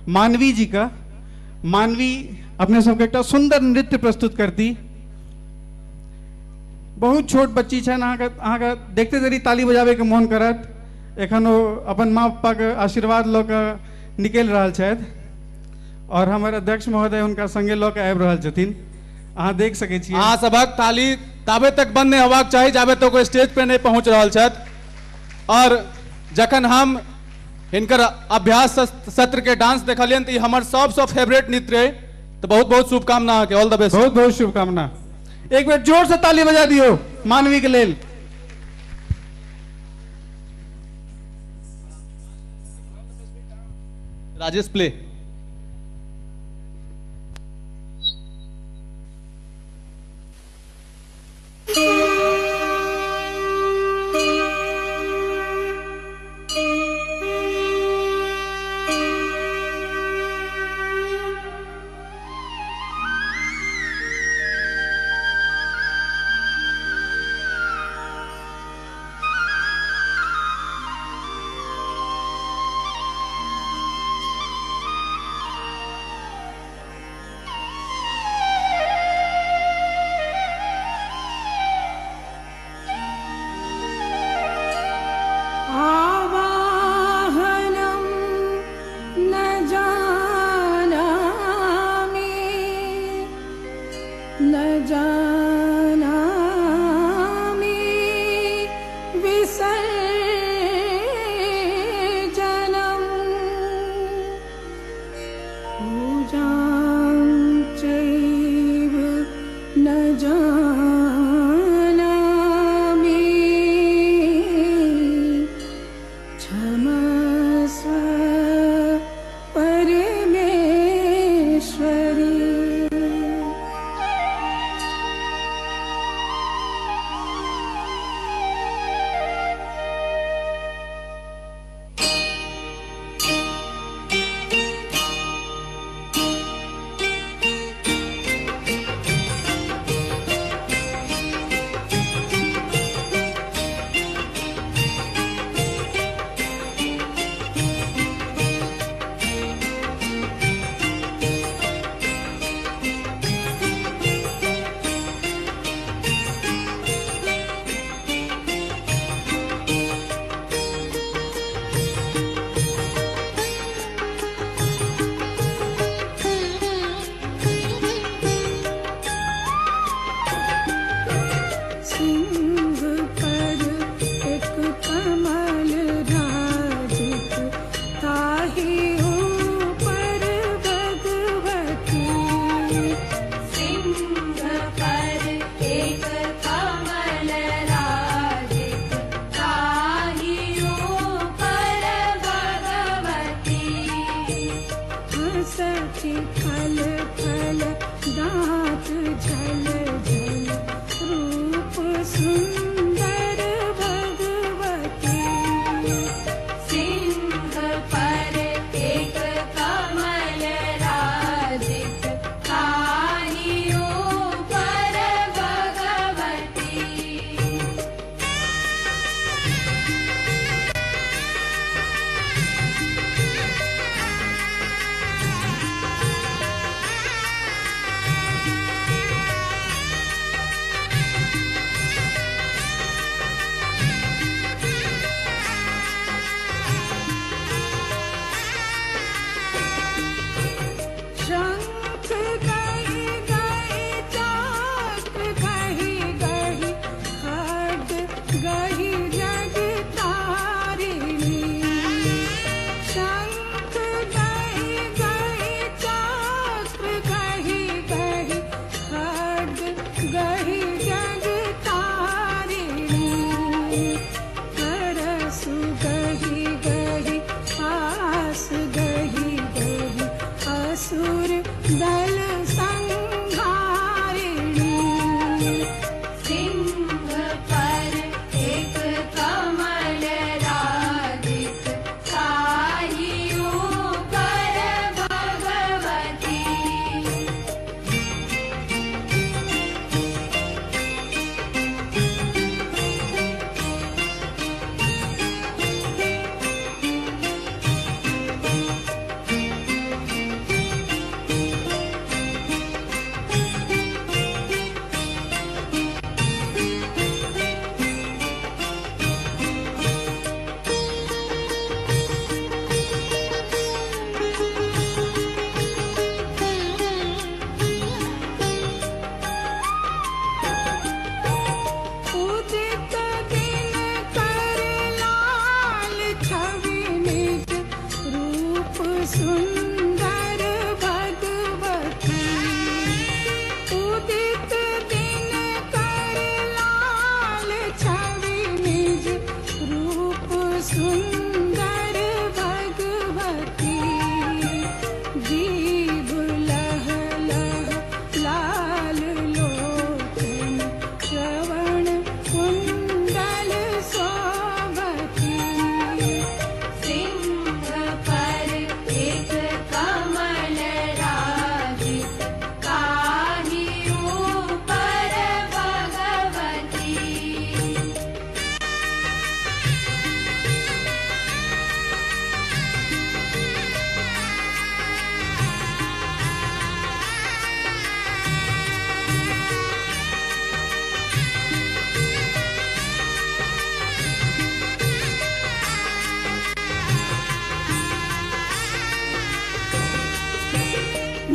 मानवी जी का। मानवी अपने सबके एकटा सुंदर नृत्य प्रस्तुत करती। बहुत छोट बच्ची छनि, अहाँके देखते देरी ताली बजाबैके मोन करत। एखन ओ अपन माँ पप्पाके आशीर्वाद लऽ कऽ निकलि रहल छथि और हमर अध्यक्ष महोदय हुनका संगे लऽ कऽ आबि रहल छथिन। अहाँ देख सकै छी। अहाँ सभक ताली ताबे तक बंद नहीं होबाक चाही जाबे तक ओ स्टेज पे नहीं पहुंच रहल छथि। और जखन हम हिनकर अभ्यास सत्र के डांस देखलियनि तऽ ई हमर सबसँ फेवरेट नृत्य अइ। तऽ बहुत बहुत शुभकामना अहाँके, ऑल द बेस्ट। बहुत बहुत शुभकामना। एक बेर जोर से ताली बजा दियौ मानवी के लेल। राजेश प्ले। आवाहनं न जानामि न जानामि विसर्जनम् पूजां चैव न जानामि क्षमस्व परमेश्वरी। सिंह पर एक कमल राजित ताहि ऊपर भगवती। सिंह पर एक कमल राजित ताहि ऊपर भगवती। हंसति फल फल दांत झल झल रूप सुंदर भगवती। सिंह पर एक कमल राजित ताहि ऊपर भगवती। सिंह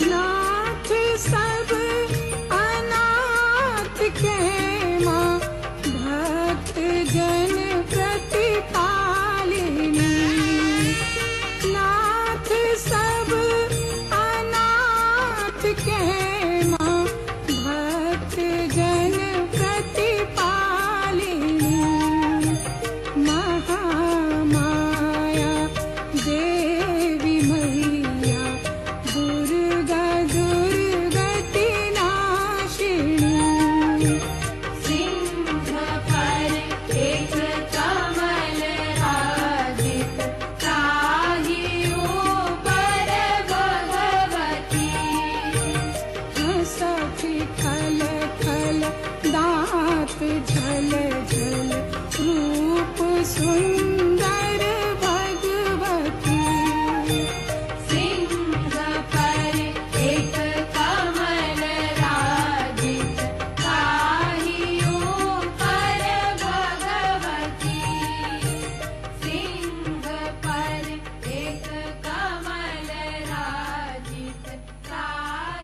ना।